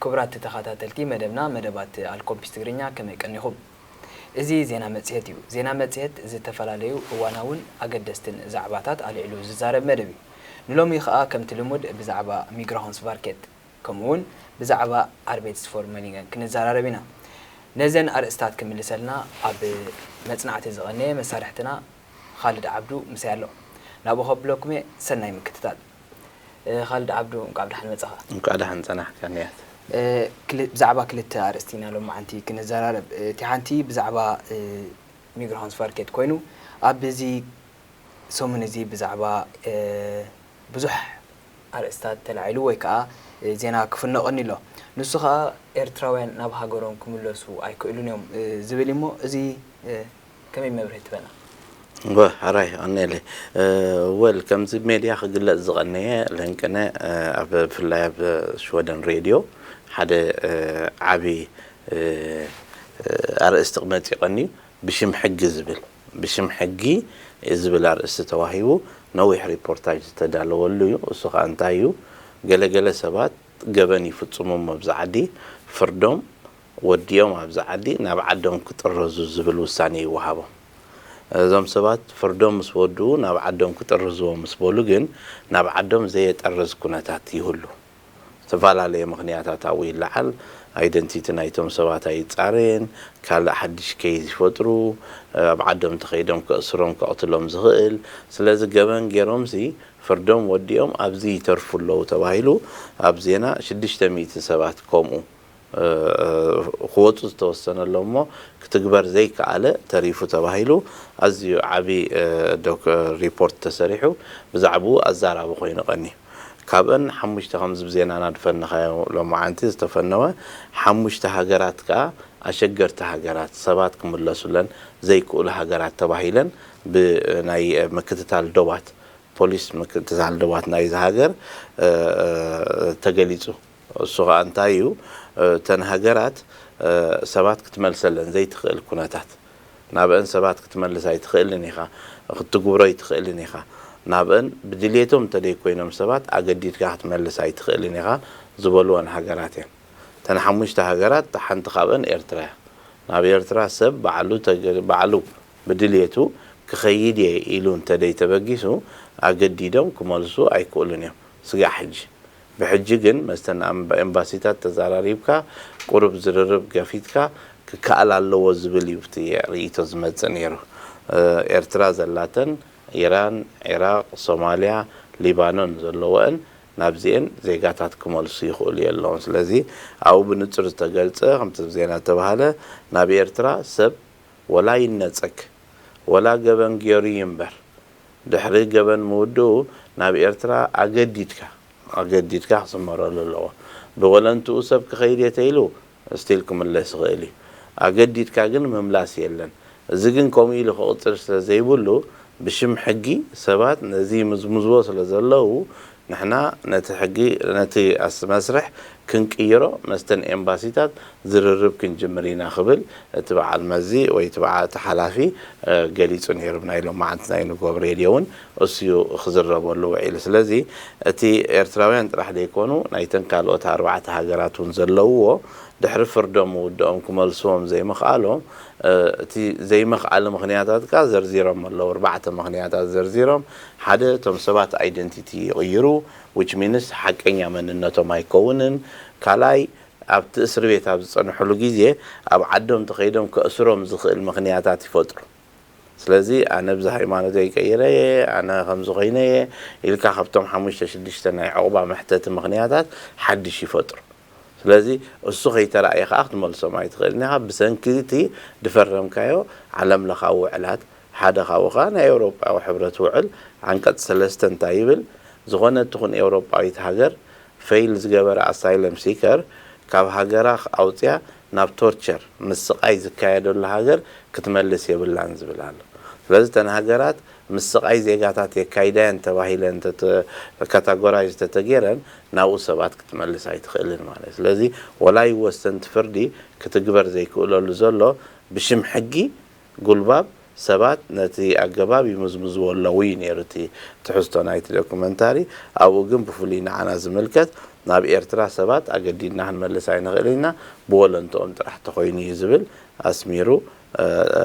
ክቡራት ተኸታተልቲ መደብና፣ መደባት ኣልኮምፒስ ትግርኛ፣ ከመይ ቀኒኹም? እዚ ዜና መጽሔት እዩ። ዜና መጽሔት ዝተፈላለዩ እዋናውን ኣገደስትን ዛዕባታት ኣልዒሉ ዝዛረብ መደብ እዩ። ንሎሚ ኸኣ ከምቲ ልሙድ ብዛዕባ ሚግራሆንስቫርኬት ከምኡውን ብዛዕባ ኣርቤትስፎርመሊንገን ክንዘራረብ ኢና። ነዘን ኣርእስታት ክምልሰልና ኣብ መጽናዕቲ ዝቐነየ መሳርሕትና ኻልድ ዓብዱ ምሳይ ኣሎ። ናብኡ ከብለኩም እየ፣ ሰናይ ምክትታል። እ፣ ኻልድ ዓብዱ፣ እንቋዕ ብደሓን መጻኻ። እንቋዕ ደሓን ጸናሕካ ንያት። እ፣ ክል-፣ ብዛዕባ ክልተ ኣርእስቲ ኢና ሎማዓንቲ ክንዘራረብ። እቲ ሓንቲ ብዛዕባ፣ እ፣ ሚግራሆንስቫርኬት ኮይኑ፣ ኣብዚ ሰሙን እዚ ብዛዕባ፣ እ፣ ብዙሕ ኣርእስታት ተላዒሉ ወይ ከኣ፣ እ፣ ዜና ክፍኖ ቀኒ ኣሎ። ንሱ ከኣ ኤርትራውያን ናብ ሃገሮም ክምለሱ ኣይክእሉን እዮም፣ እ፣ ዝብል እሞ፣ እዚ፣ እ፣ ከመይ መብርሂ ትበና? ወ፣ ሕራይ፣ ቀኒለይ። እ፣ ወል፣ ከምዚ ሜድያ ክግለጽ ዝቐነየ፣ ለንቅነ፣ እ፣ ኣብ፣ ብፍላይ ኣብ ሽወደን ሬድዮ ሓደ፣ እ፣ ዓቢ፣ እ፣ እ፣ ኣርእስቲ ክመጽእ ቀንዩ፣ ብሽም ሕጊ ዝብል፣ ብሽም ሕጊ ዝብል ኣርእስቲ ተዋሂቡ ነዊሕ ሪፖርታጅ ዝተዳለወሉ እዩ። እሱ ኸኣ እንታይ እዩ? ገለገለ ሰባት ገበን ይፍጽሙ እሞ ኣብዚ ዓዲ፣ ፍርዶም ወዲኦም ኣብዚ ዓዲ ናብ ዓዶም ክጥረዙ ዝብል ውሳኔ ይወሃቦም። እዞም ሰባት ፍርዶም ምስ ወድኡ ናብ ዓዶም ክጥርዝዎም ምስ በሉ ግን ናብ ዓዶም ዘየጠርዝ ኩነታት ይህሉ። ዝተፈላለየ ምኽንያታት ኣብኡ ይለዓል። ኣይደንቲቲ ናይቶም ሰባት ኣይጻረየን፣ ካልእ ሓድሽ ኬዝ ይፈጥሩ፣ ኣብ ዓዶም ተኸይዶም ከእስሮም ከቕትሎም ዝኽእል። ስለዚ ገበን ገይሮምሲ ፍርዶም ወዲኦም ኣብዚ ይተርፉ ኣለዉ ተባሂሉ ኣብ ዜና ሽዱሽተ ሚእቲ ሰባት ከምኡ እ፣ ክወጹ ዝተወሰነሎም እሞ ክትግበር ዘይከኣለ ተሪፉ ተባሂሉ ኣዝዩ ዓቢ፣ እ፣ ዶክ-፣ ሪፖርት ተሰሪሑ ብዛዕባኡ ኣዛራቢ ኮይኑ ቀንዩ። ካብአን ሓሙሽተ ከምዚ ብዜናና ዝፈነኻዮ ሎማዓንቲ ዝተፈነወ ሓሙሽተ ሃገራት ከኣ ኣሸገርቲ ሃገራት፣ ሰባት ክምለሱለን ዘይክእሉ ሃገራት ተባሂለን ብናይ ምክትታል ዶባት ፖሊስ ምክትታል ዶባት ናይዚ ሃገር፣ እ፣ እ፣ ተገሊጹ። እሱ ኸኣ እንታይ እዩ? እ፣ እተን ሃገራት፣ እ፣ ሰባት ክትመልሰለን ዘይትኽእል ኩነታት፣ ናብአን ሰባት ክትመልስ ኣይትኽእልን ኢኻ፣ ክትጉብሮ ኣይትኽእልን ኢኻ፣ ናብአን ብድልየቶም እንተደይኮይኖም ሰባት ኣገዲድካ ክትመልስ ኣይትኽእልን ኢኻ ዝበልወን ሃገራት እየን። እተን ሓሙሽተ ሃገራት፣ እታ ሓንቲ ካብአን ኤርትራ እያ። ናብ ኤርትራ ሰብ ባዕሉ ተገ-፣ ባዕሉ ብድልየቱ ክኸይድ እየ ኢሉ እንተደይ ተበጊሱ፣ ኣገዲዶም ክመልሱ ኣይክእሉን እዮም። ስጋዕ ሕጂ። ብሕጂ ግን መስተን ኣምባ-፣ ኤምባሲታት ተዘራሪብካ፣ ቁሩብ ዝርርብ ገፊትካ ክከኣል ኣለዎ ዝብል እዩ እቲ ርእይቶ ዝመጽእ ነይሩ። እ፣ ኤርትራ ዘላተን ኢራን፣ ዒራቕ፣ ሶማልያ፣ ሊባኖን ዘለወአን ናብዚኤን ዜጋታት ክመልሱ ይኽእሉ የለውን። ስለዚ ኣብኡ ብንጹር ዝተገልጸ፣ ከምቲ ዜና ዝተባህለ፣ ናብ ኤርትራ ሰብ ወላ ይነጸግ፣ ወላ ገበን ገይሩ ይንበር፣ ድሕሪ ገበን ምውድኡ ናብ ኤርትራ ኣገዲድካ፣ ኣገዲድካ ክስመረሉ ኣለዎ። ብወለንትኡ ሰብ ክኸይድ እየ ተኢሉ፣ ስቲል ክምለስ ይኽእል እዩ። ኣገዲድካ ግን ምምላስ የለን። እዚ ግን ከምኡ ኢሉ ክቕጽል ስለ ዘይብሉ፣ ብሽም ሕጊ ሰባት ነዚ ይምዝምዝዎ ስለ ዘለዉ፣ ንሕና ነቲ ሕጊ፣ ነቲ ኣስ-፣ መስርሕ ክንቅይሮ መስተን ኤምባሲታት ዝርርብ ክንጅምር ኢና ክብል እቲ በዓል መዚ ወይ እቲ በዓ-፣ እቲ ሓላፊ፣ እ፣ ገሊጹ ነይሩ። ብናይ ሎማዓንቲ ናይ ንጎብ ሬድዮ እውን እሱ እዩ ክዝረበሉ ውዒሉ። ስለዚ እቲ ኤርትራውያን ጥራሕ ዘይኮኑ ናይተን ካልኦት ኣርባዕተ ሃገራት እውን ዘለውዎ ድሕሪ ፍርዶም ምውድኦም ክመልስዎም ዘይምኽኣሎም፣ እ፣ እቲ ዘይምኽኣል ምኽንያታት ከኣ ዘርዚሮም ኣለዉ። ኣርባዕተ ምኽንያታት ዘርዚሮም፣ ሓደ እቶም ሰባት ኣይደንቲቲ ይቕይሩ፣ which means ሓቀኛ መንነቶም ኣይከውንን። ካልኣይ ኣብቲ እስሪ ቤት ኣብ ዝጸንሕሉ ግዜ ኣብ ዓዶም ተኸይዶም ከእስሮም ዝኽእል ምኽንያታት ይፈጥሩ። ስለዚ ኣነ ብዚ ሃይማኖተይ ቀይረ እየ፣ ኣነ ከምዚ ኮይነ እየ ኢልካ ካብቶም ሓሙሽተ ሽዱሽተ ናይ ዕቑባ መሕተቲ ምኽንያታት ሓድሽ ይፈጥሩ። ስለዚ እሱ ከይተራእየ ከኣ ክትመልሶም ኣይትኽእልን ኢኻ። ብሰንኪ እቲ ዝፈረምካዮ ዓለም ለኻዊ ውዕላት ሓደ ካብኡ ከኣ ናይ ኤውሮጳዊ ሕብረት ውዕል ዓንቀጽ ሰለስተ እንታይ ይብል? ዝኾነት ትኹን ኤውሮጳዊት ሃገር ፌይል ዝገበረ ኣሳይለም ሲከር ካብ ሃገራ ኣውጽያ ናብ ቶርቸር፣ ምስቓይ ዝካየደሉ ሃገር ክትመልስ የብላን ዝብል ኣሎ። ስለዚ እተን ሃገራት ምስቓይ ዜጋታት የካይዳየን ተባሂለን ተተ-፣ ካታጎራይዝ ተተጌረን ናብኡ ሰባት ክትመልስ ኣይትኽእልን ማለት እዩ። ስለዚ ወላ እዩ ወሰንቲ ፍርዲ ክትግበር ዘይክእለሉ ዘሎ ብሽም ሕጊ ጉልባብ ሰባት ነቲ ኣገባብ ይምዝምዝዎ ኣለዉ እዩ ነይሩ እቲ ትሕዝቶ ናይቲ ዶኩመንታሪ። ኣብኡ ግን ብፍሉይ ንዓና ዝምልከት፣ ናብ ኤርትራ ሰባት ኣገዲድና ክንመልስ ኣይንኽእልን ኢና፣ ብወለንትኦም ጥራሕ ተኾይኑ እዩ ዝብል ኣስሚሩ፣ እ፣ እ፣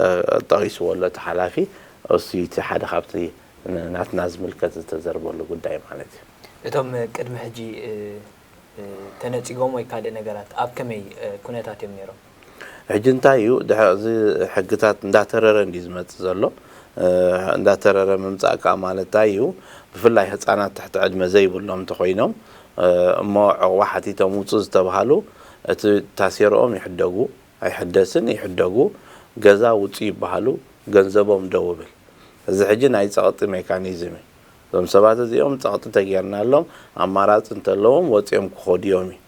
ጠቒስዎ ኣሎ እቲ ሓላፊ። እሱ እቲ ሓደ ካብቲ ን-፣ ናትና ዝምልከት ዝተዘርበሉ ጉዳይ ማለት እዩ። እቶም ቅድሚ ሕጂ፣ እ፣ እ፣ ተነጺጎም ወይ ካልእ ነገራት ኣብ ከመይ፣ እ፣ ኩነታት እዮም ነይሮም? ሕጂ እንታይ እዩ፣ ድሕሪ እዚ ሕግታት እንዳተረረ እንዲዩ ዝመጽእ ዘሎ። እ፣ እንዳተረረ ምምጻእ ከኣ ማለት እንታይ እዩ፣ ብፍላይ ህጻናት ትሕቲ ዕድመ ዘይብሎም እንተኾይኖም፣ እ፣ እሞ ዕቑባ ሓቲቶም ውጹ ዝተባሃሉ፣ እቲ ታሴርኦም ይሕደጉ፣ ኣይሕደስን፣ ይሕደጉ፣ ገዛ ውጹ ይበሃሉ፣ ገንዘቦም ደው ይብል። እዚ ሕጂ ናይ ጸቕጢ ሜካኒዝም እዩ። እዞም ሰባት እዚኦም ጸቕጢ ተጌርናሎም፣ ኣማራጺ እንተለዎም ወጺኦም ክኸዱ እዮም እዩ።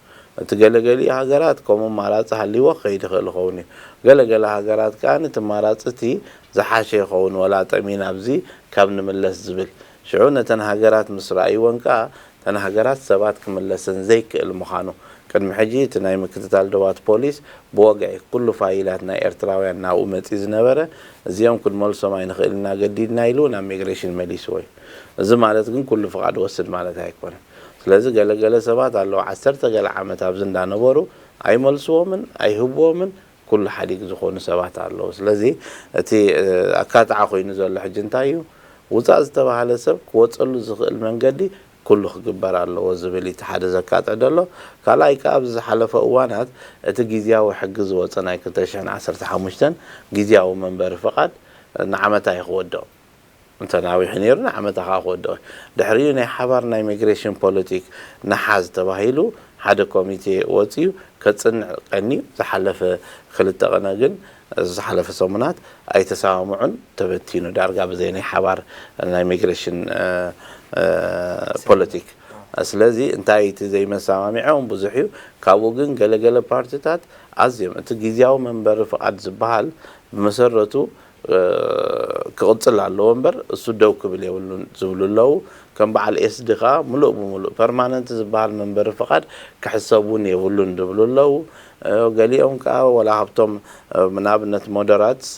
እቲ ገለገሊኡ ሃገራት ከምኡ ኣማራጺ ሃልይዎ ክኸይድ ይኽእል ይኸውን እዩ። ገለገለ ሃገራት ከኣ እቲ ኣማራጺ እቲ ዝሓሸ ይኸውን፣ ወላ ጠሚና ኣብዚ ካብ ንምለስ ዝብል። ሽዑ ነተን ሃገራት ምስ ረኣይወን ከኣ፣ እተን ሃገራት ሰባት ክምለሰን ዘይክእል ምዃኑ፣ ቅድሚ ሕጂ እቲ ናይ ምክትታል ዶባት ፖሊስ ብወግዒ ኩሉ ፋይላት ናይ ኤርትራውያን ናብኡ መጺኡ ዝነበረ፣ እዚኦም ክንመልሶም ኣይንኽእልን ኢና፣ ገዲድና ኢሉ ናብ ሚግሬሽን መሊስዎ እዩ። እዚ ማለት ግን ኩሉ ፍቓድ ወስድ ማለት ኣይኮነን። ስለዚ ገለገለ ሰባት ኣለዉ፣ ዓሰርተ ገለ ዓመት ኣብዚ እንዳነበሩ ኣይመልስዎምን ኣይህብዎምን፣ ኩሉ ሓዲግ ዝኾኑ ሰባት ኣለዉ። ስለዚ እቲ፣ እ፣ ኣካትዓ ኮይኑ ዘሎ ሕጂ እንታይ እዩ? ውጻእ ዝተባህለ ሰብ ክወጸሉ ዝኽእል መንገዲ ኩሉ ክግበር ኣለዎ ዝብል እዩ እቲ ሓደ ዘካትዕ ዘሎ። ካልኣይ ከኣ ኣብዚ ዝሓለፈ እዋናት እቲ ግዝያዊ ሕጊ ዝወጸ ናይ ክልተ ሽሕን ዓሰርተ ሓሙሽተን ግዝያዊ መንበሪ ፍቓድ ንዓመታ እዩ ክወድቕ። እንተ ናዊሑ ነይሩ ንዓመታ ከኣ ክወድቕ እዩ። ድሕሪኡ ናይ ሓባር ናይ ሚግሬሽን ፖለቲክ ንሓዝ ተባሂሉ ሓደ ኮሚቴ ወጺኡ ከጽንዕ ቀንዩ። ዝሓለፈ ክልተ ቅነ ግን፣ ዝሓለፈ ሰሙናት ኣይተሰማምዑን፣ ተበቲኑ ዳርጋ ብዘይ ናይ ሓባር ናይ ሚግሬሽን፣ እ፣ እ፣ ፖለቲክ። ስለዚ እንታይ እቲ ዘይመሰማሚዖም ብዙሕ እዩ። ካብኡ ግን ገለገለ ፓርቲታት ኣዝዮም እቲ ግዝያዊ መንበሪ ፍቓድ ዝበሃል ብመሰረቱ፣ እ፣ ክቕጽል ኣለዎ እምበር እሱ ደው ክብል የብሉን ዝብሉ ኣለዉ። ከም በዓል ኤስዲ ከኣ ምሉእ ብምሉእ ፐርማነንት ዝበሃል መንበሪ ፍቓድ ክሕሰብ እውን የብሉን ዝብሉ ኣለዉ። እ፣ ገሊኦም ከኣ ወላ ካብቶም፣ እ፣ ንኣብነት ሞደራትስ፣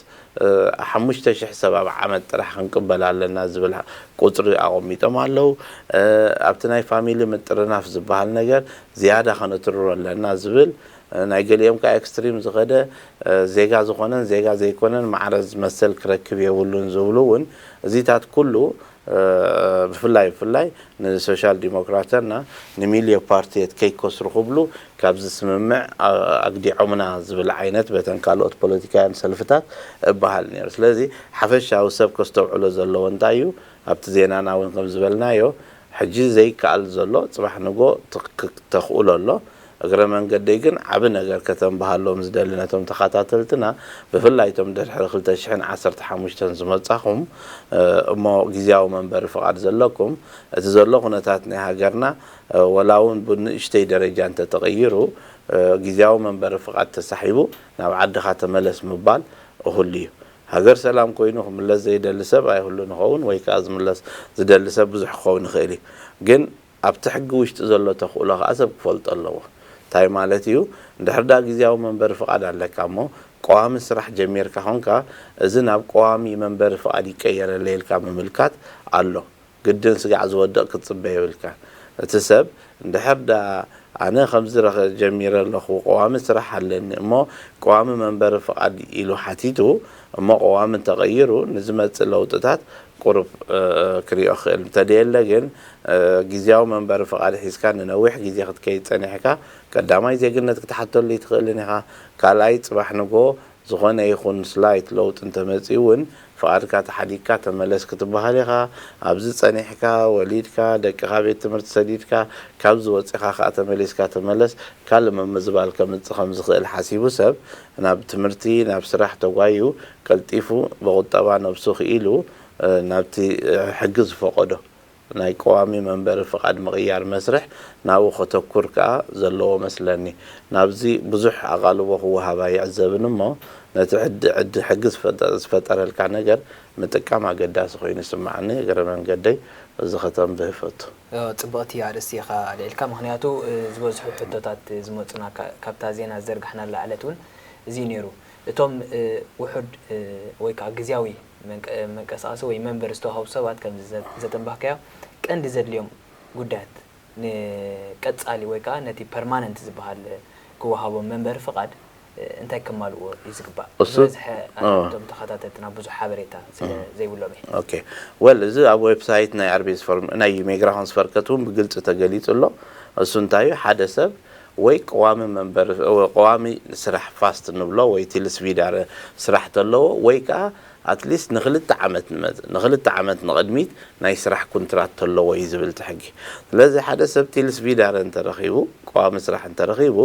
እ፣ ሓሙሽተ ሽሕ ሰብ ኣብ ዓመት ጥራሕ ክንቅበል ኣለና ዝብል ቁጽሪ ኣቐሚጦም ኣለዉ። እ፣ ኣብቲ ናይ ፋሚሊ ምጥርናፍ ዝበሃል ነገር ዝያዳ ከነትርሮ ኣለና ዝብል፣ እ፣ ናይ ገሊኦም ከኣ ኤክስትሪም ዝኸደ፣ እ፣ ዜጋ ዝኾነን ዜጋ ዘይኮነን ማዕረ መሰል ክረክብ የብሉን ዝብሉ እውን፣ እዚታት ኩሉ፣ እ፣ ብፍላይ ብፍላይ ንሶሻል ዲሞክራተና ንሚልዮ ፓርትየት ከይከስሩ ክብሉ ካብዚ ስምምዕ፣ ኣ-፣ ኣግዲዖምና ዝብል ዓይነት በተን ካልኦት ፖለቲካውያን ሰልፍታት እበሃል ነይሩ። ስለዚ ሓፈሻዊ ሰብ ከስተውዕሎ ዘለዎ እንታይ እዩ? ኣብቲ ዜናና እውን ከም ዝበልናዮ፣ ሕጂ ዘይከኣል ዘሎ ጽባሕ ንጎ ትክ-፣ ተኽእሎ ኣሎ። እግረ መንገደይ ግን ዓቢ ነገር ከተንብሃሎም ዝደሊ ነቶም ተኸታተልትና፣ ብፍላይ እቶም ድሕሪ ክልተ ሽሕን ዓሰርተ ሓሙሽተን ዝመጻኹም፣ እ፣ እሞ ግዝያዊ መንበሪ ፍቓድ ዘለኩም፣ እቲ ዘሎ ኩነታት ናይ ሃገርና፣ እ፣ ወላ እውን ብንእሽተይ ደረጃ እንተተቐይሩ፣ እ፣ ግዝያዊ መንበሪ ፍቓድ ተሳሒቡ ናብ ዓድኻ ተመለስ ምባል እኹል እዩ። ሃገር ሰላም ኮይኑ ክምለስ ዘይደሊ ሰብ ኣይህሉን ይኸውን፣ ወይ ከኣ ዝምለስ ዝደሊ ሰብ ብዙሕ ክኸውን ይኽእል እዩ። ግን ኣብቲ ሕጊ ውሽጢ ዘሎ ተኽእሎ ከኣ ሰብ ክፈልጦ ኣለዎ። እንታይ ማለት እዩ? እንድሕር ደኣ ግዝያዊ መንበሪ ፍቓድ ኣለካ እሞ፣ ቀዋሚ ስራሕ ጀሚርካ ኾንካ፣ እዚ ናብ ቀዋሚ መንበሪ ፍቓድ ይቀየረለይ ኢልካ ምምልካት ኣሎ። ግድን ስጋዕ ዝወድቕ ክትጽበ የብልካን። እቲ ሰብ እንድሕር ደኣ ኣነ ከምዚ ረኸ-፣ ጀሚረ ኣለኹ፣ ቀዋሚ ስራሕ ኣለኒ፣ እሞ ቀዋሚ መንበሪ ፍቓድ ኢሉ ሓቲቱ፣ እሞ ቀዋሚ እንተቐይሩ፣ ንዝመጽእ ለውጥታት ቁሩብ፣ እ፣ ክሪኦ ክእል። እንተደየለ ግን፣ እ፣ ግዝያዊ መንበሪ ፍቓድ ሒዝካ ንነዊሕ ግዜ ክትከይድ ጸኒሕካ፣ ቀዳማይ ዜግነት ክትሓተሉ ኣይትኽእልን ኢኻ። ካልኣይ፣ ጽባሕ ንጎ ዝኾነ ይኹን ስላይት ለውጢ እንተመጺኡ እውን፣ ፍቓድካ ተሓዲግካ ተመለስ ክትበሃል ኢኻ። ኣብዚ ጸኒሕካ፣ ወሊድካ፣ ደቅኻ ቤት ትምህርቲ ሰዲድካ፣ ካብዚ ወጺኻ ከኣ ተመሊስካ ተመለስ፣ ካልእ ምምዝባል ከምጽእ ከም ዝኽእል ሓሲቡ ሰብ፣ ናብ ትምህርቲ፣ ናብ ስራሕ ተጓዩ፣ ቀልጢፉ ብቑጠባ ነብሱ ክኢሉ፣ እ፣ ናብቲ፣ እ፣ ሕጊ ዝፈቐዶ ናይ ቀዋሚ መንበሪ ፍቓድ ምቕያር መስርሕ ናብኡ ከተኩር ከኣ ዘለዎ መስለኒ። ናብዚ ብዙሕ ኣቓልቦ ክወሃብ ኣይዕዘብን እሞ፣ ነቲ ዕድ-፣ ዕድ-፣ ሕጊ ዝፈጠ-፣ ዝፈጠረልካ ነገር ምጥቃም ኣገዳሲ ኮይኑ ይስምዓኒ። እግረ መንገደይ እዚ ከተንብህ እፈቱ። እ፣ ጽብቕቲ ኣርእስቲ ኢኻ ኣልዒልካ። ምኽንያቱ፣ እ፣ ዝበዝሑ ሕቶታት ዝመጹና ካ-፣ ካብታ ዜና ዝዘርጋሕናላ ዕለት እውን እዚ እዩ ነይሩ። እቶም፣ እ፣ ውሑድ፣ እ፣ ወይ ከኣ ግዝያዊ መንቀ- መንቀሳቐሲ ወይ መንበሪ ዝተዋሃቡ ሰባት ከምዚ ዘ- ዘተንባህካዮ ቀንዲ ዘድልዮም ጉዳያት ንቀጻሊ ወይ ከዓ ነቲ ፐርማነንት ዝበሃል ክወሃቦም መንበሪ ፍቓድ እንታይ ከማልእዎ እዩ ዝግባእ? እሱ- ዝበዝሐ እ። እቶም ተኸታተልትና ብዙሕ ሓበሬታ ስለ ዘይብሎም እዩ። ኦኬ ወል እዚ ኣብ ዌብሳይት ናይ ኣርቤስ ፎርም ናይ ሜግራሆንስ ፈርከት እውን ብግልፂ ተገሊፁ ኣሎ። እሱ እንታይ እዩ? ሓደ ሰብ ወይ ቀዋሚ መንበር ቀዋሚ ስራሕ ፋስት ንብሎ ወይ ቲልስቪዳር ስራሕ ተለዎ ወይ ከዓ ኣትሊስት ንክልተ ዓመት ንመ- ንክልተ ዓመት ንቕድሚት ናይ ስራሕ ኩንትራት ተለዎ እዩ ዝብል እቲ ሕጊ። ስለዚ ሓደ ሰብ ቲልስቪዳር እንተረኺቡ ቀዋሚ ስራሕ እንተረኺቡ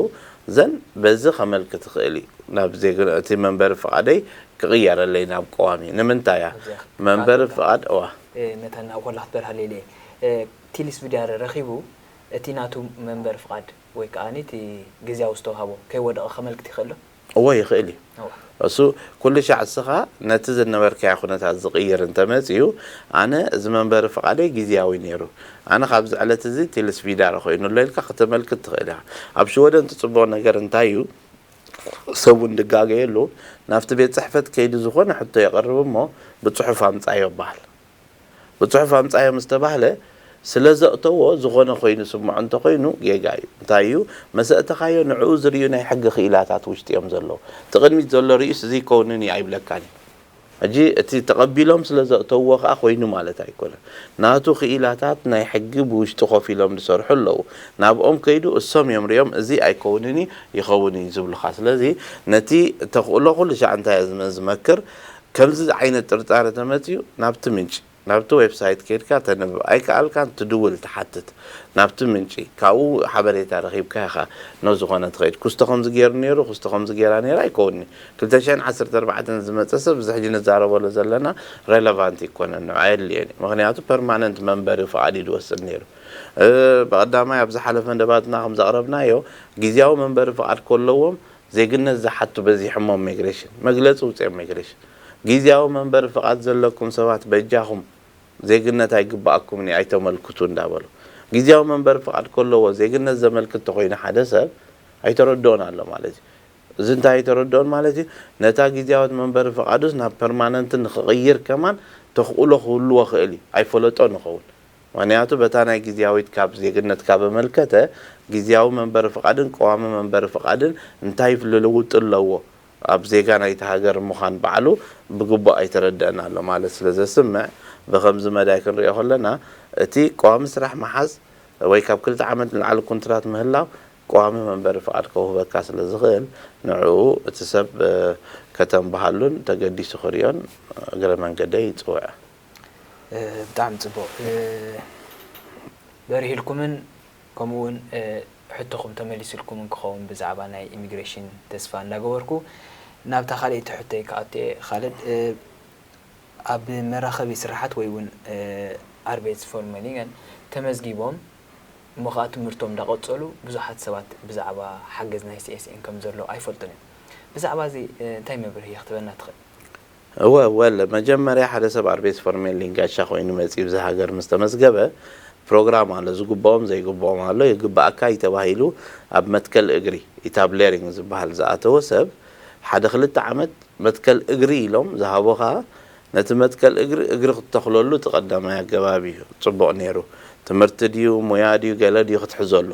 ዘን በዚ ከመልክት ይኽእል እዩ ናብ ዜግ እቲ መንበሪ ፍቓደይ ክቕየረለይ ናብ ቀዋሚ ንምንታይ እያ ኣብዚኣ መንበሪ ክኣትወካ። ፍቓድ እዋ እ፣ መታን ኣብ ኮላ ክትበርሃለይ ኢለ እየ። እ፣ ቲልስቪዳር ረኺቡ እቲ ናቱ መንበሪ ፍቓድ ወይ ከዓ እቲ ግዜያዊ ዝተዋሃቦ ከይወደቐ ከመልክት ይኽእል ዶ? እዎ ይኽእል እዩ። እዋ። እሱ ኩሉ ሻዕ እስኻ ነቲ ዝነበርካዮ ኩነታት ዝቕይር እንተመፅዩ ኣነ እዚ መንበሪ ፍቓደይ ግዜያዊ ነይሩ ኣነ ካብዚ ዕለት እዚ ቲልስቪዳር ኮይኑሎ ኢልካ ክተመልክት ትኽእል ኢኻ። ኣብ ሽወደን እቲ ፅቡቕ ነገር እንታይ እዩ? ሰብ እውን ድጋገየሉ ናብቲ ቤት ፅሕፈት ከይዱ ዝኾነ ሕቶ የቕርብ እሞ ብፅሑፍ ኣምፃዮ ይበሃል። ብፅሑፍ ኣምፃዮ ምስ ተባህለ ስለ ዘእተዎ ዝኾነ ኮይኑ ስምዖ እንተኮይኑ ጌጋ እዩ። እንታይ እዩ መሰእተኻዮ ንዕኡ ዝርእዩ ናይ ሕጊ ክኢላታት ውሽጢ እዮም ዘለዉ። እቲ ቅድሚት ዘሎ ርእዩስ እዚ ይከውንን እዩ ኣይብለካን እዩ። ሕጂ እቲ ተቐቢሎም ስለ ዘእተውዎ ከዓ ኮይኑ ማለት ኣይኮነን። ናቱ ክኢላታት ናይ ሕጊ ብውሽጢ ኮፍ ኢሎም ዝሰርሑ ኣለዉ። ናብኦም ከይዱ እሶም እዮም ሪኦም እዚ ኣይከውንን እዩ ይኸውን እዩ ዝብሉኻ። ስለዚ ነቲ ተኽእሎ ኩሉ ሻዕ እንታይ እየ ዝመ- ዝመክር ከምዚ ዓይነት ጥርጣረ ተመፅዩ ናብቲ ምንጪ ናብቲ ዌብሳይት ከይድካ ተንብብ ኣይከኣልካን ትድውል ትሓትት ናብቲ ምንጪ ካብኡ ሓበሬታ ረኺብካ ኢኻ። ኖ ዝኾነ ትኸይድ ክስቶ ከምዚ ገይሩ ነይሩ ክስቶ ከምዚ ገይራ ነይራ ኣይከውንኒ ክልተ ሽሕን ዓሰርተ ኣርባዕተን ዝመፀ ሰብ እዚ ሕጂ ንዛረበሉ ዘለና ሬለቫንት ይኮነን ንዑ ኣየድልየን እዩ ምክንያቱ ፐርማነንት መንበሪ ፍቓድ እዩ ዝወስድ ነይሩ። እ፣ ብቐዳማይ ኣብ ዝሓለፈ መደባትና ከም ዘቕረብናዮ ግዜያዊ መንበሪ ፍቓድ ከለዎም ዜግነት ዝሓቱ በዚሖሞም ሚግሬሽን መግለፂ ውፅኦም ሚግሬሽን ግዜያዊ መንበሪ ፍቓድ ዘለኩም ሰባት በጃኹም ዜግነት ኣይግባኣኩምን እዩ ኣይተመልክቱ እንዳበሉ ግዜያዊ መንበሪ ፍቓድ ከለዎ ዜግነት ዘመልክት ተኮይኑ ሓደ ሰብ ኣይተረድኦን ኣሎ ማለት እዩ። እዚ እንታይ ኣይተረድኦን ማለት እዩ? ነታ ግዜያዊት መንበሪ ፍቓዱስ ናብ ፐርማነንት ንክቕይር ከማን ተኽእሎ ክህልዎ ክእል እዩ ኣይፈለጦን ይኸውን። ምክንያቱ በታ ናይ ግዜያዊት ካብ ዜግነት ካብ ኣመልከተ ግዜያዊ መንበሪ ፍቓድን ቀዋሚ መንበሪ ፍቓድን እንታይ ልልውጥ ኣለዎ? ኣብ ዜጋ ናይቲ ሃገር ምዃን ባዕሉ ብግቡእ ኣይተረደእን ኣሎ ማለት ስለ ዘስምዕ ብኸምዚ መዳይ ክንሪኦ ከለና እቲ ቀዋሚ ስራሕ ምሓዝ ወይ ካብ ክልተ ዓመት ንላዕሊ ኩንትራት ምህላው ቀዋሚ መንበሪ ፍቓድ ከውህበካ ስለ ዝኽእል ንዕኡ እቲ ሰብ ከተንብሃሉን ተገዲሱ ክርእዮን እግረ መንገደይ ይፅውዕ። ብጣዕሚ ፅቡቕ በሪህልኩምን ከምኡ እውን ሕቶኹም ተመሊስልኩምን ክኸውን ብዛዕባ ናይ ኢሚግሬሽን ተስፋ እንዳገበርኩ ናብታ ካልኣይቲ ሕቶይ ክኣቱ እየ። ካልድ ኣብ መራኸቢ ስራሓት ወይ እውን ኣርቤትስ ፎርመሊንገን ተመዝጊቦም እሞ ከዓ ትምህርቶም እንዳቐፀሉ ብዙሓት ሰባት ብዛዕባ ሓገዝ ናይ ሲኤስኤን ከም ዘሎ ኣይፈልጡን እዮም። ብዛዕባ እዚ እንታይ መብርሂ ክትበና ትኽእል? እወ ወለ መጀመርያ ሓደ ሰብ ኣርቤትስ ፎርመሊንገን ጋሻ ኮይኑ መፂኡ ብዚ ሃገር ምስ ተመዝገበ ፕሮግራም ኣሎ ዝግብኦም ዘይግብኦም ኣሎ ይግብኣካ እዩ ተባሂሉ ኣብ መትከል እግሪ ኢታብሌሪንግ ዝበሃል ዝኣተወ ሰብ ሓደ ክልተ ዓመት መትከል እግሪ ኢሎም ዝሃቡኻ ነቲ መትከል እግሪ እግሪ ክትተኽለሉ እቲ ቀዳማይ ኣገባብ እዩ ፅቡቕ ነይሩ። ትምህርቲ ድዩ ሞያ ድዩ ገለ ድዩ ክትሕዘሉ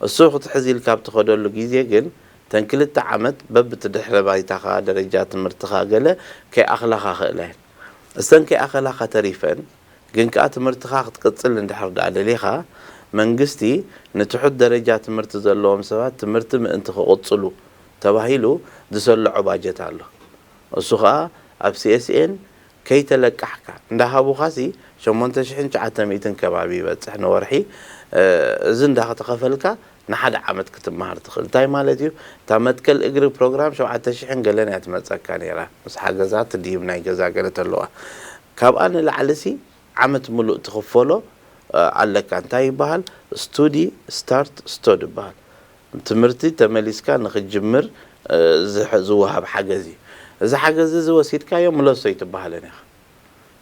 እሱ ክትሕዝ ኢልካ ኣብ ትኸደሉ ግዜ ግን እተን ክልተ ዓመት በብቲ ድሕረ ባይታኻ ደረጃ ትምህርትኻ ገለ ከይኣኽላኻ ክእላ እየን። እሰን ከይኣኸላኻ ተሪፈን ግን ከኣ ትምህርትኻ ክትቅጽል እንድሕር ደኣ ደሊኻ መንግስቲ ንትሑት ደረጃ ትምህርቲ ዘለዎም ሰባት ትምህርቲ ምእንቲ ክቕጽሉ ተባሂሉ ዝሰልዖ ባጀት ኣሎ። እሱ ኸኣ ኣብ ሲኤስኤን ከይተለቃሕካ እንዳሃቡኻሲ ሸሞንተ ሽሕን ትሽዓተ ሚእትን ከባቢ ይበጽሕ ንወርሒ። እዚ እንዳተኸፈልካ ንሓደ ዓመት ክትመሃር ትኽእል። እንታይ ማለት እዩ? እታ መትከል እግሪ ፕሮግራም ሸውዓተ ሽሕን ገለን እያ ትመጸካ ነይራ። ምስ ሓገዛት ድዩም ናይ ገዛ ገለ ተለዋ። ካብኣ ንላዕሊሲ ዓመት ምሉእ ትኽፈሎ ኣለካ። እንታይ ይበሃል? ስቱዲ ስታርት ስቶድ ይበሃል። ትምህርቲ ተመሊስካ ንኽትጅምር ዝወሃብ ሓገዝ እዩ። እዚ ሓገዝ እዚ ወሲድካዮ ምለሶ ኣይትበሃልን ኢኻ።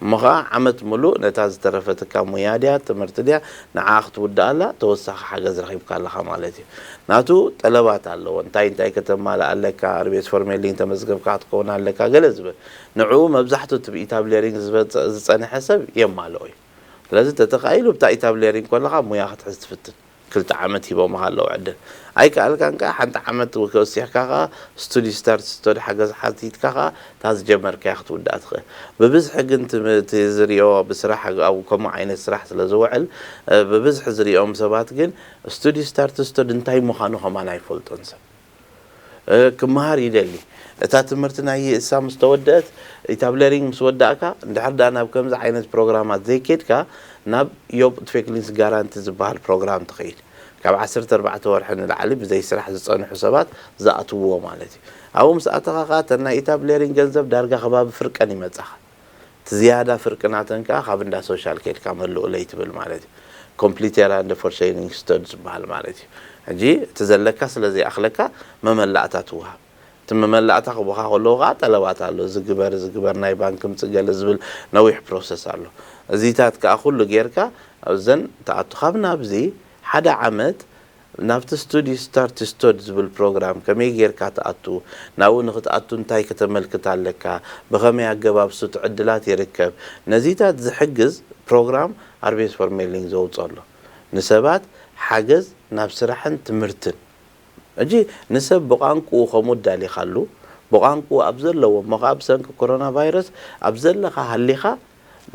እሞ ኸዓ ዓመት ሙሉእ ነታ ዝተረፈትካ ሙያ ድያ ትምህርቲ ድያ ንዓ ክትውድኣላ ተወሳኺ ሓገዝ ረኺብካ ኣለኻ ማለት እዩ። ናቱ ጠለባት ኣለዎ። እንታይ እንታይ ከተማልእ ኣለካ፣ ኣርቤስ ፎርሜሊን ተመዝገብካ ክትከውን ኣለካ ገለ ዝብል ንዕኡ መብዛሕቱ እቲ ብኢታብሌሪንግ ዝበፀ- ዝፀንሐ ሰብ የማልኦ እዩ። ስለዚ ተተኻኢሉ ብታ ኢታብሌሪንግ ከለኻ ሙያ ክትሕዝ ትፍትን። ክልተ ዓመት ሂቦምኻ ኣለዉ ዕድል። ኣይከኣልካን ከኣ ሓንቲ ዓመት ከወሲኽካ ከኣ ስቱዲ ስታርት ስተዲ ሓገዝ ሓቲትካ ከኣ እታ ዝጀመርካያ ክትውድኣ ትኽእል። ብብዝሒ ግን ትም- እቲ ዝሪኦ ብስራሕ ኣብ ከምኡ ዓይነት ስራሕ ስለ ዝውዕል ብብዝሒ ዝሪኦም ሰባት ግን ስቱዲ ስታርት ስተዲ እንታይ ምዃኑ ከማን ኣይፈልጦን ሰብ ክመሃር ይደሊ። እታ ትምህርቲ ናይ ይእሳ ምስ ተወደአት ኢታብሌሪንግ ምስ ወዳእካ እንድሕር ደኣ ናብ ከምዚ ዓይነት ፕሮግራማት ዘይኬድካ ናብ ዮብ ትፌክሊንስ ጋራንቲ ዝበሃል ፕሮግራም ትኸይድ። ካብ ዓሰርተ ኣርባዕተ ወርሒ ንላዕሊ ብዘይ ስራሕ ዝጸንሑ ሰባት ዝኣትውዎ ማለት እዩ። ኣብኡ ምስ ኣተኻ ከኣ እተን ናይ ኢታብሌሪንግ ገንዘብ ዳርጋ ከባቢ ፍርቀን ይመጻኻ። እቲ ዝያዳ ፍርቂ ናተን ከኣ ካብ እንዳ ሶሻል ኬድካ መልኡለይ ትብል ማለት እዩ። ኮምፕሊቴራ እንደ ፎርሸይኒንግ ስተድ ዝበሃል ማለት እዩ። ሕጂ እቲ ዘለካ ስለ ዘይኣኽለካ መመላእታ ትወሃብ። እቲ መመላእታ ክቡኻ ከለዉ ከኣ ጠለባት ኣሎ። እዚ ግበር፣ እዚ ግበር፣ ናይ ባንክ ምጽእ ገለ ዝብል ነዊሕ ፕሮሰስ ኣሎ። እዚታት ከኣ ኩሉ ጌርካ ኣብዘን ትኣቱ። ካብ ናብዚ ሓደ ዓመት ናብቲ ስቱዲ ስታርት ስተድ ዝብል ፕሮግራም ከመይ ጌርካ ትኣቱ፣ ናብኡ ንክትኣቱ እንታይ ከተመልክት ኣለካ፣ ብኸመይ ኣገባብ ስቱድ ዕድላት ይርከብ፣ ነዚታት ዝሕግዝ ፕሮግራም ኣርቤስ ፎርሜሊንግ ዘውፅኦ ኣሎ። ንሰባት ሓገዝ ናብ ስራሕን ትምህርትን። ሕጂ ንሰብ ብቋንቁኡ ከምኡ ዳሊኻሉ፣ ብቋንቁኡ ኣብ ዘለዎ እሞ ከኣ ብሰንኪ ኮሮና ቫይረስ ኣብ ዘለኻ ሃሊኻ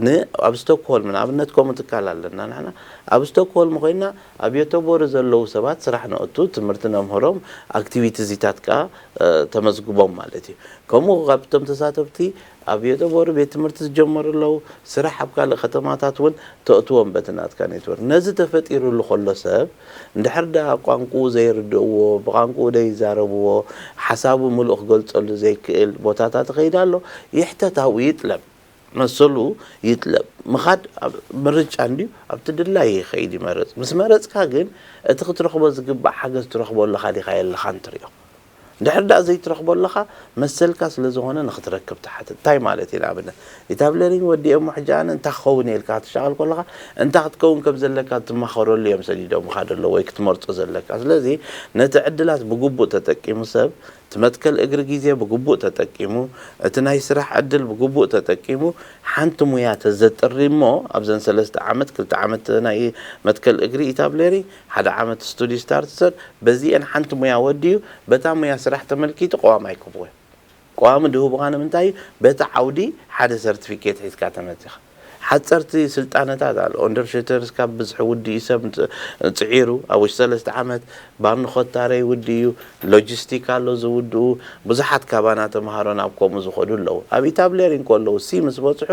ን ኣብ ስቶክሆልም ንኣብነት ከምኡ ትካል ኣለና ንሕና ኣብ ስቶክሆልም ኮይና ኣብ ዮቶቦሪ ዘለዉ ሰባት ስራሕ ነእቱ ትምህርቲ ነምህሮም ኣክቲቪቲዚታት ከኣ ተመዝግቦም ማለት እዩ። ከምኡ ካብቶም ተሳተፍቲ ኣብ ዮቶቦሪ ቤት ትምህርቲ ዝጀመሩ ኣለዉ። ስራሕ ኣብ ካልእ ከተማታት እውን ተእትዎም በቲ ናትካ ኔትወርክ። ነዚ ተፈጢሩሉ ከሎ ሰብ እንድሕር ደኣ ቋንቁኡ ዘይርድእዎ፣ ብቋንቁኡ ዘይዛረብዎ፣ ሓሳቡ ምሉእ ክገልጸሉ ዘይክእል ቦታታት ይኸይድ ኣሎ። ይሕተት ኣብኡ ይጥለብ። መሰሉ ይጥለብ። ምኻድ ኣብ ምርጫ እንድዩ ኣብቲ ድላዩ ይኸይድ ይመርጽ። ምስ መረጽካ ግን እቲ ክትረኽቦ ዝግባእ ሓገዝ ትረኽቦ ኣለኻ ዲኻ የለኻን ትሪኦ። ድሕር ደኣ ዘይትረኽቦ ኣለኻ መሰልካ ስለ ዝኾነ ንኽትረክብ ትሓትት። እንታይ ማለት እዩ? ንኣብነት ኢታብሌሪንግ ወዲኤ እሞ ሕጂ ኣነ እንታይ ክኸውን እየ ኢልካ ክትሻቐል ከለኻ እንታይ ክትከውን ከም ዘለካ ትማኸረሉ እዮም ሰዲዶምኻ ደሎ ወይ ክትመርጾ ዘለካ። ስለዚ ነቲ ዕድላት ብግቡእ ተጠቂሙ ሰብ እቲ መትከል እግሪ ግዜ ብግቡእ ተጠቂሙ፣ እቲ ናይ ስራሕ ዕድል ብግቡእ ተጠቂሙ፣ ሓንቲ ሙያ ተዘጥሪ እሞ ኣብዘን ሰለስተ ዓመት፣ ክልተ ዓመት ናይ መትከል እግሪ ኢታብሌሪ፣ ሓደ ዓመት ስቱዲ ስታርት ሰድ፣ በዚኤን ሓንቲ ሙያ ወዲኡ፣ በታ ሙያ ስራሕ ተመልኪቱ ቀዋሚ ኣይክብዎ። ቀዋሚ ድህቡኻ ንምንታይ እዩ? በቲ ዓውዲ ሓደ ሰርቲፊኬት ሒዝካ ተመጺኻ። ሓጸርቲ ስልጣነታት ኣሎ። ኦንደርሽተርስ ካብ ብዝሒ ውድኡ ሰብ ጽ- ጽዒሩ ኣብ ውሽጢ ሰለስተ ዓመት ባርንኾታረ ይውድእ እዩ። ሎጂስቲክ ኣሎ ዝውድኡ። ብዙሓት ካባና ተምሃሮ ናብ ከምኡ ዝኸዱ ኣለዉ። ኣብ ኢታብሌር እንከለዉ ሲ ምስ በጽሑ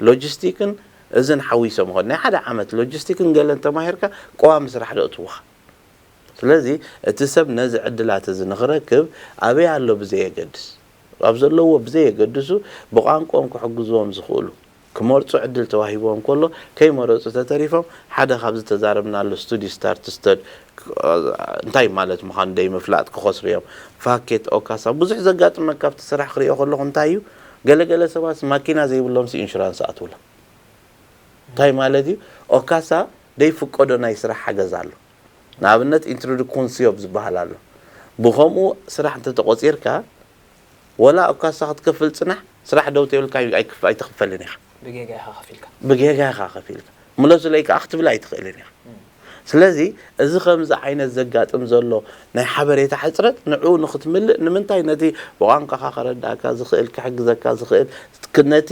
ሎጂስቲክን እዝን ሓዊሶም ይኸዱ። ናይ ሓደ ዓመት ሎጂስቲክን ገለን ተማሂርካ ቀዋሚ ስራሕ ደእትውኻ። ስለዚ እቲ ሰብ ነዚ ዕድላት እዚ ንኽረክብ ኣበይ ኣሎ ብዘየገድስ ኣብ ዘለዎ ብዘየገድሱ ብቋንቋኦም ክሕግዝዎም ዝኽእሉ ክመርፁ ዕድል ተዋሂብዎም ከሎ ከይመረፁ ተተሪፎም ሓደ ካብዚ ተዛረብናሉ ስቱዲ ስታርት ስተድ እንታይ ማለት ምዃኑ ደይ ምፍላጥ ክኸስሩ እዮም። ፋኬት ኦካሳ ብዙሕ ዘጋጥመካ ኣብቲ ስራሕ ክሪኦ ከለኹ እንታይ እዩ ገለገለ ሰባት ማኪና ዘይብሎምሲ ኢንሹራንስ ኣትውሎም እንታይ ማለት እዩ ኦካሳ ደይ ፍቀዶ ናይ ስራሕ ሓገዝ ኣሎ ንኣብነት ኢንትሮዱኮንሲዮብ ዝበሃል ኣሎ ብኸምኡ ስራሕ እንተተቆፂርካ ወላ እኳ እሳ ክትከፍል ፅናሕ ስራሕ ደው ተብልካ ኣይክፍ- ኣይትኽፈልን ኢኻ ብጌጋ ኢኻ ከፊልካ ብጌጋ ኢኻ ከፊልካ ምለሱለይ ከዓ ክትብል ኣይትኽእልን ኢኻ ስለዚ እዚ ከምዚ ዓይነት ዘጋጥም ዘሎ ናይ ሓበሬታ ሕፅረት ንዕኡ ንክትምልእ ንምንታይ ነቲ ብቋንቋኻ ከረዳእካ ዝኽእል ክሕግዘካ ዝኽእል ነቲ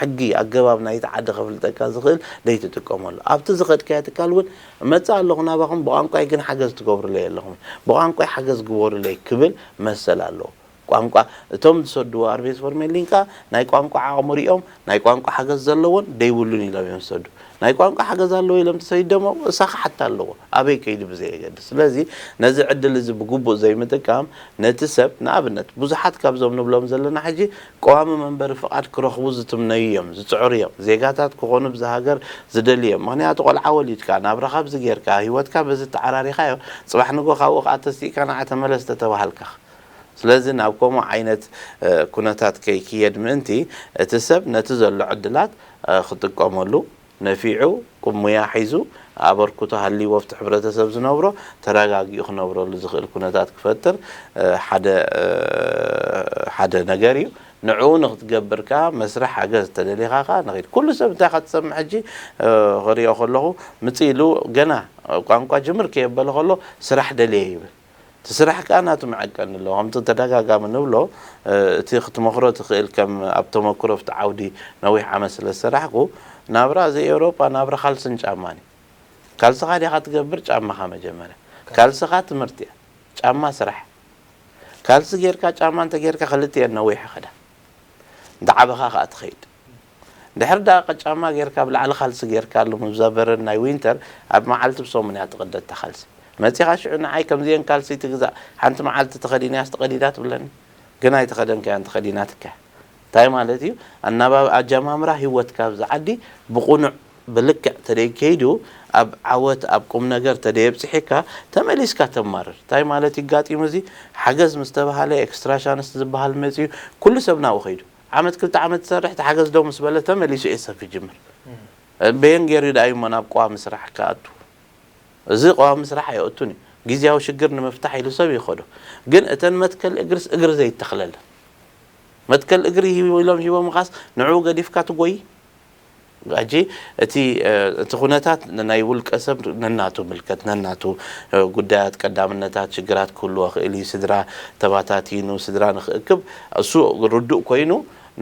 ሕጊ ኣገባብ ናይቲ ዓዲ ከፍልጠካ ዝኽእል ደይትጥቀመሉ ኣብቲ ዝኸድካዮ ትካል እውን እመፅእ ኣለኹ ናባኹም ብቋንቋይ ግን ሓገዝ ትገብሩለይ ኣለኹም ብቋንቋይ ሓገዝ ግበሩለይ ክብል መሰል ኣለዎ ቋንቋ እቶም ዝሰድዎ ኣርቤስ ፎርሜሊን ከኣ ናይ ቋንቋ ዓቕሙ ሪኦም ናይ ቋንቋ ሓገዝ ዘለዎን ደይብሉን ኢሎም እዮም ዝሰዱ ናይ ቋንቋ ሓገዝ ኣለዎ ኢሎም ተሰዲዶሞ እሳ ክሓታ ኣለዎ ኣበይ ከይዱ ብዘየገድስ ስለዚ ነዚ ዕድል እዚ ብግቡእ ዘይምጥቃም ነቲ ሰብ ንኣብነት ብዙሓት ካብዞም ንብሎም ዘለና ሕጂ ቀዋሚ መንበሪ ፍቓድ ክረኽቡ ዝትምነዩ እዮም ዝፅዕሩ እዮም ዜጋታት ክኾኑ ብዚ ሃገር ዝደልዩ እዮም ምኽንያቱ ቆልዓ ወሊድካ ናብራኻ ብዚ ጌርካ ህይወትካ በዚ ተዓራሪኻዮ ፅባሕ ንጎ ካብኡ ከዓ ተሲእካ ንዓ ተመለስ ተተባሃልካ ስለዚ ናብ ከምኡ ዓይነት ኩነታት ከይክየድ ምእንቲ እቲ ሰብ ነቲ ዘሎ ዕድላት ክጥቀመሉ፣ ነፊዑ ቁሙያ ሒዙ ኣበርክቶ ሃልይዎ ኣብቲ ሕብረተሰብ ዝነብሮ ተረጋጊኡ ክነብረሉ ዝኽእል ኩነታት ክፈጥር ሓደ ሓደ ነገር እዩ። ንዕኡ ንክትገብር ከኣ መስርሕ ሓገዝ ተደሊኻ ከኣ ንኽድ። ኩሉ ሰብ እንታይ ከትሰምዕ ሕጂ ክሪኦ ከለኹ ምጽእ ኢሉ ገና ቋንቋ ጅምር ከየበለ ከሎ ስራሕ ደልየ ይብል። እቲ ስራሕ ከኣ ናቱ መዐቀኒ ኣለዎ። ከምቲ ተደጋጋሚ ንብሎ እቲ ክትመኽሮ ትኽእል ከም ኣብ ተመክሮ ኣብቲ ዓውዲ ነዊሕ ዓመት ስለ ዝሰራሕኩ ናብራ እዚ ኤውሮጳ ናብራ ካልስን ጫማን እዩ። ካልስኻ ዲኻ ትገብር ጫማኻ መጀመርያ። ካልስኻ ትምህርቲ እያ። ጫማ ስራሕ። ካልሲ ጌርካ ጫማ እንተ ጌርካ ክልቲኤን ነዊሕ ይኸዳ። እንተዓበኻ ከኣ ትኸይድ። ድሕሪ ደኣ ጫማ ጌርካ ብላዕሊ ካልሲ ጌርካ ኣሎ ምብዛ በረድ ናይ ዊንተር ኣብ መዓልቲ ብሰሙን እያ ትቕደድ እታ ካልሲ። መጺኻ ሽዑ ንዓይ ከምዚኤን ካልሲ ትግዛእ ሓንቲ መዓልቲ ተኸዲናያ ስትቐዲዳ ትብለኒ። ግን ኣይተኸደንካያን ተኸዲናትካ። እንታይ ማለት እዩ? ኣናባብ ኣጀማምራ ህይወትካ ኣብዚ ዓዲ ብቑኑዕ ብልክዕ ተደይ ከይዱ ኣብ ዓወት ኣብ ቁም ነገር ተደየብፅሒካ ተመሊስካ ተማርር። እንታይ ማለት ይጋጢሙ? እዚ ሓገዝ ምስ ተባሃለ ኤክስትራ ሻንስ ዝበሃል መፅዩ ኩሉ ሰብ ናብኡ ከይዱ ዓመት ክልተ ዓመት ትሰርሕ እቲ ሓገዝ ደው ምስ በለ ተመሊሱ ኤሰፍ ይጅምር። በየን ገይሩ ደኣ እዩሞ ናብ ቀዋሚ ስራሕ ክኣቱ? እዚ ቀዋሚ ስራሕ ኣየእቱን እዩ። ግዜያዊ ሽግር ንምፍታሕ ኢሉ ሰብ ይኸዶ። ግን እተን መትከል እግርስ እግሪ ዘይተኽለለን መትከል እግሪ ሂቡ ኢሎም ሂቦምኻስ ንዕኡ ገዲፍካ ትጎይ? ሕጂ እቲ እቲ ኩነታት ናይ ውልቀ ሰብ ነናቱ ምልከት ነናቱ ጉዳያት ቀዳምነታት ሽግራት ክህልዎ ክእል እዩ። ስድራ ተባታቲኑ ስድራ ንክእክብ እሱ ርዱእ ኮይኑ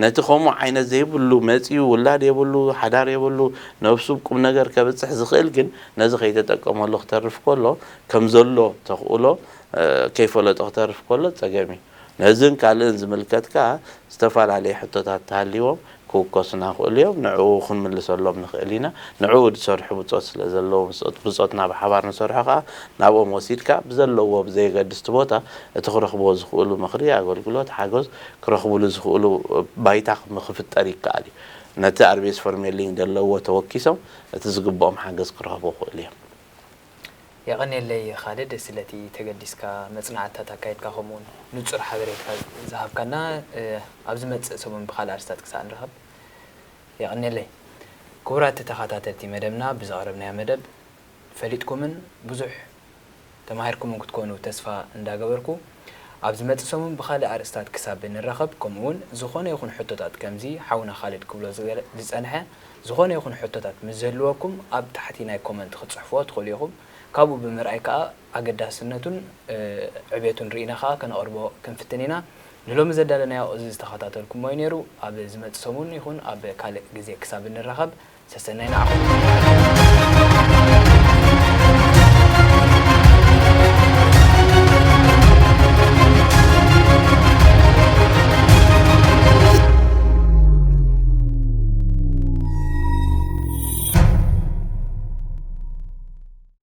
ነቲ ከምኡ ዓይነት ዘይብሉ መጺኡ ውላድ የብሉ ሓዳር የብሉ ነብሱ ቁም ነገር ከብጽሕ ዝኽእል ግን ነዚ ከይተጠቀመሉ ክተርፍ ከሎ ከም ዘሎ ተኽእሎ ከይፈለጦ ክተርፍ ከሎ ጸገም እዩ። ነዝን ካልእን ዝምልከት ከኣ ዝተፈላለየ ሕቶታት ተሃልይዎም ክውከሱና ክእሉ እዮም። ንዕኡ ክንምልሰሎም ንኽእል ኢና። ንዕኡ ዝሰርሑ ብጾት ስለ ዘለዉ ብጾትና ብሓባር ንሰርሖ ከኣ ናብኦም ወሲድካ ብዘለዎ ብዘየገድስቲ ቦታ እቲ ክረኽብዎ ዝኽእሉ ምኽሪ፣ ኣገልግሎት፣ ሓገዝ ክረኽብሉ ዝኽእሉ ባይታ ክፍጠር ይከኣል እዩ። ነቲ ኣርቤስ ፈርሜሊንግ ዘለዎ ተወኪሶም እቲ ዝግብኦም ሓገዝ ክረኽቡ ክእሉ እዮም። የቐንየለይ ኻልድ ስለቲ ተገዲስካ መጽናዕትታት ኣካይድካ ከምኡውን ንጹር ሓበሬታ ዝሃብካና። ኣብ ዝመጽእ ሰሙን ብኻልእ ኣርስታት ክሳዕ ንረኸብ የቐንየለይ። ክቡራት ተኸታተልቲ መደብና ብዘቕረብናዮ መደብ ፈሊጥኩምን ብዙሕ ተማሂርኩምን ክትኮኑ ተስፋ እንዳገበርኩ ኣብ ዝመጽእ ሰሙን ብኻልእ ኣርእስታት ክሳብ ንራኸብ ከምኡውን ዝኾነ ይኹን ሕቶታት ከምዚ ሓውና ኻልድ ክብሎ ዝጸንሐ ዝኾነ ይኹን ሕቶታት ምስ ዝህልወኩም ኣብ ታሕቲ ናይ ኮመንት ክትጽሕፍዎ ትኽእሉ ኢኹም። ካብኡ ብምርኣይ ከኣ ኣገዳስነቱን ዕቤቱን ርኢና ከኣ ከነቕርቦ ክንፍትን ኢና። ንሎሚ ዘዳለናዮ እዚ ዝተኸታተልኩሞ እዩ ነይሩ። ኣብ ዝመጽእ ሰሙን ይኹን ኣብ ካልእ ግዜ ክሳብ እንራኸብ ሰሰናይ ንዓኹም።